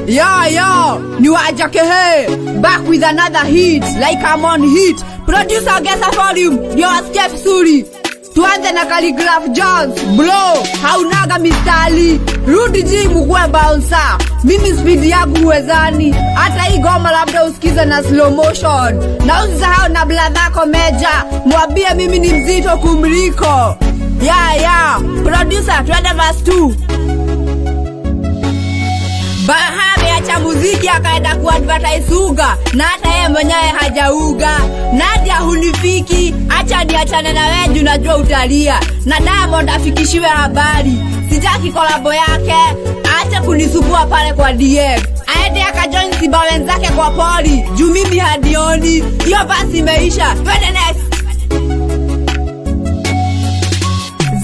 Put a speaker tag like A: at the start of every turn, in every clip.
A: Yo yo, ni Wajakehe back with another hit like I'm on hit. Producer, ongeza volume ndio wasikie vizuri. Tuanze na Khaligraph Jones. Bro, haunaga mistari. Rudi gym ukuwe bouncer. Mimi speed yangu huwezani. Hata hii goma labda usikize na slow motion. Na usisahau na bradhako Meja, mwambie mimi ni mzito kumliko. Yeah. Producer, twende verse 2. Baha ameacha muziki akaenda kuadvertise uga na hata yeye mwenyewe hajauga. Nadia hunifiki, acha niachane na wewe juu najua utalia. Na Diamond afikishiwe habari, sitaki kolabo yake, acha kunisumbua pale kwa DM. Aende akajoin simba wenzake kwa poli juu mimi hadioni. Hiyo basi imeisha, twende next.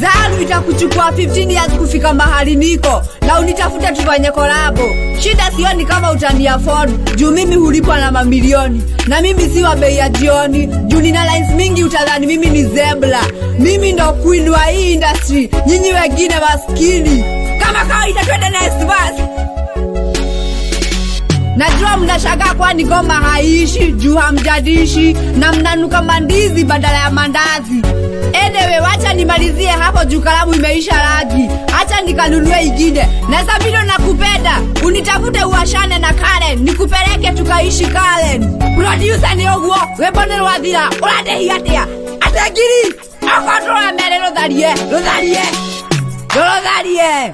A: Zaru itakuchukua 15 years kufika mahali niko na unitafute tufanye kolabo. Shida sioni kama utani afford juu mimi hulipwa na mamilioni na mimi si wa bei ya jioni juu nina lines mingi utadhani mimi ni zebra. Mimi ndo queen wa hii industry, nyinyi wengine maskini. Kama kawaida, twende next verse. Najua mnashangaa kwani goma haishi juu hamjadishi na mnanuka mandizi badala ya mandazi. Anyway, wacha nimalizie hapo juu kalamu imeisha rangi. Acha nikanunue ingine. Na Sabino nakupenda, unitafute uashane na Karen, nikupeleke tukaishi Karen. Producer ni ũguo, rwĩmbo nĩ rwathira, ũrandĩhia atĩa? Ate ngiri, okorwo ndũramere rũtharie, rũtharie, rũtharie.